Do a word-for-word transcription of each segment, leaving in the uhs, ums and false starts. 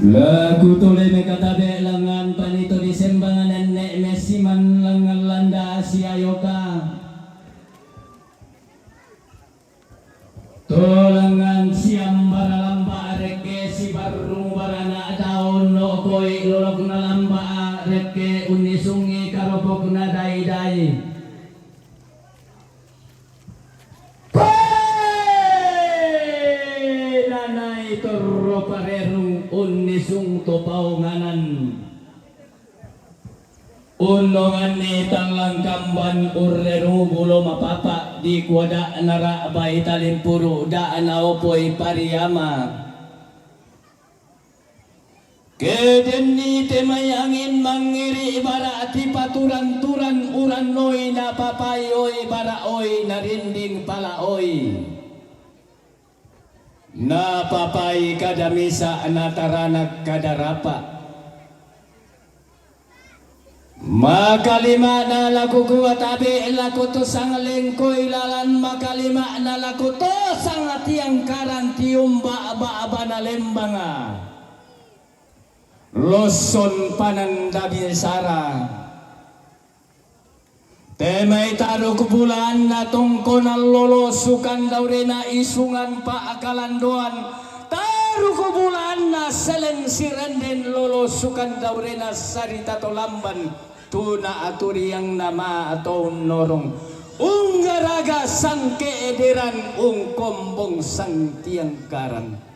Laku tole mekatabe langan panito di sembangan nenne mesiman langan landa siayoka. Tolangan siambara lamba rekke sibarrung barana daun no koi lolokna lamba rekke unnisungi karopokna dai-dai. Nanai torro parerung unnisung to paonganan. Unnonganni tallang kamban urreru bulo mapapa di kuada narabai talimpuru da naopoi pariama. Kedenni temai angin mangngiri bara tipaturan-turan urannoi napapaioi baraoi narinding palaoi. Napapai kada misa nataranak kada rapa. Makalimana laku kuatabe laku to sanglengkoi lalan makalimana laku to sangatiangkaran tiumba baba nalembanga. Losson pananda bisara. Temai taruku bulaanna tongkonan lolo sukandaurena isungan pa kalandoan, taruku bulaanna seleng sirenden lolo sukandaurena sarita to lamban, tuna aturiangna ma to unnorong. Unggaraga sangke ederan ungkombong sangtiangkaran.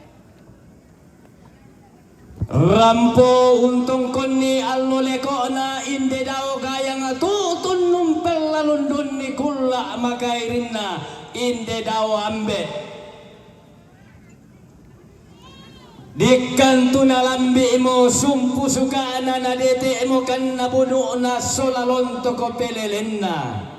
Rampo untongkonni allo leko'na inde dao gayang tu'tun numpella lundunni kulla makairinna inde dao ambe. Dikkantu nalambi'mo sumpu suka'na nadete'mo kanna bunu'na sola lontoko pelelenna.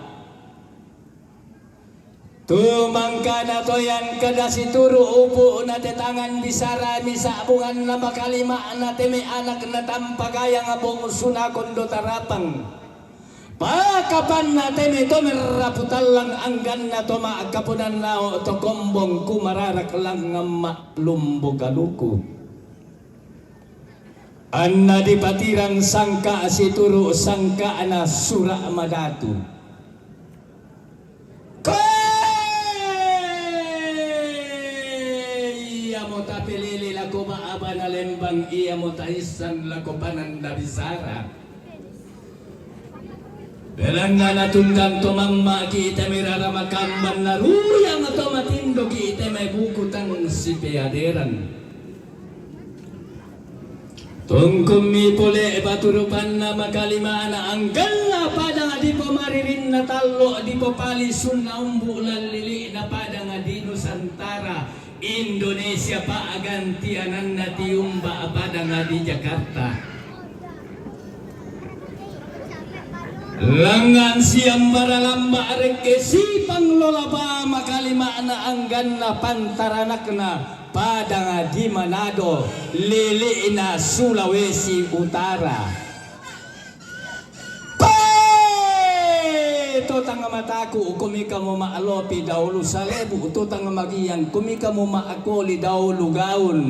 Tu mangkana toyan kada situru upu na te tangan bisara misa'bunganna makalima'na te me anak na tampa gayang bongsu na kondo tarapang. Pakapanna te me to merrapu tallang angganna to ma'kaponan nao to kombong kumararak langngamma lumbo galuku. Anna dipatirang sangka situru sangka'na sura madatu. Koe! Iamo tapelele lako ba'ba nalembang, iamo taissan lako pananda bisara. Belanna natundang to mamma'ki ite merara makamban naruyang to matindoki ite mai buku tang sipeaderan. Tungkummi pole batu rupanna makalimana angganna padang dipomaririnna tallo dipopali sunna umbu lallili'na padang di Nusantara Indonesia pa'gantiananna tiumba padang di Jakarta. Langngan siambara lamba rekke sipang lola pa makalima'na angganna pantaranakna padang di Manado lili'na Sulawesi Utara. Pe! To tang mataku kumika mo ma'lopi daulu salebu to tang magiang kumika mo ma'koli daulu gaun.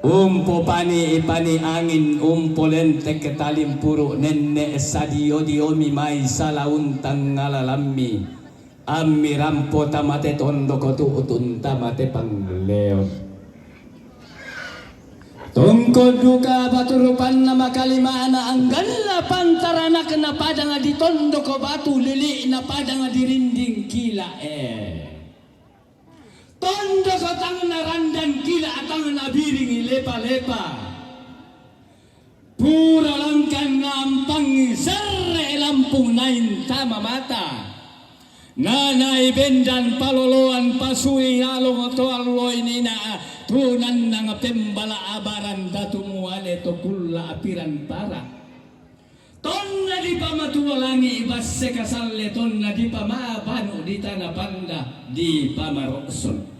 Umpopani ipani angin umpolentek talimpuru nenne sadio-diomi mai salauntang ngalalammi. Ammirampo tamate tondoko tu'tun tamate pangleon. Tongko duka batu rupanna makalimana angganna pantaranakna padang ditondoko batu lili'na padang dirinding kila'e. Tondoko tangna randan kila tangna biringi lepa-lepa. Pura langkan nampangi serre lampung nain tama mata. Nanai bendan paloloan pasui along to alloi nina tunannang pembala abaran datu muane to kulla apiran para. Tonna dipamatua langi basse kasalle tonna dipamabanu di tana panda dipamarokson.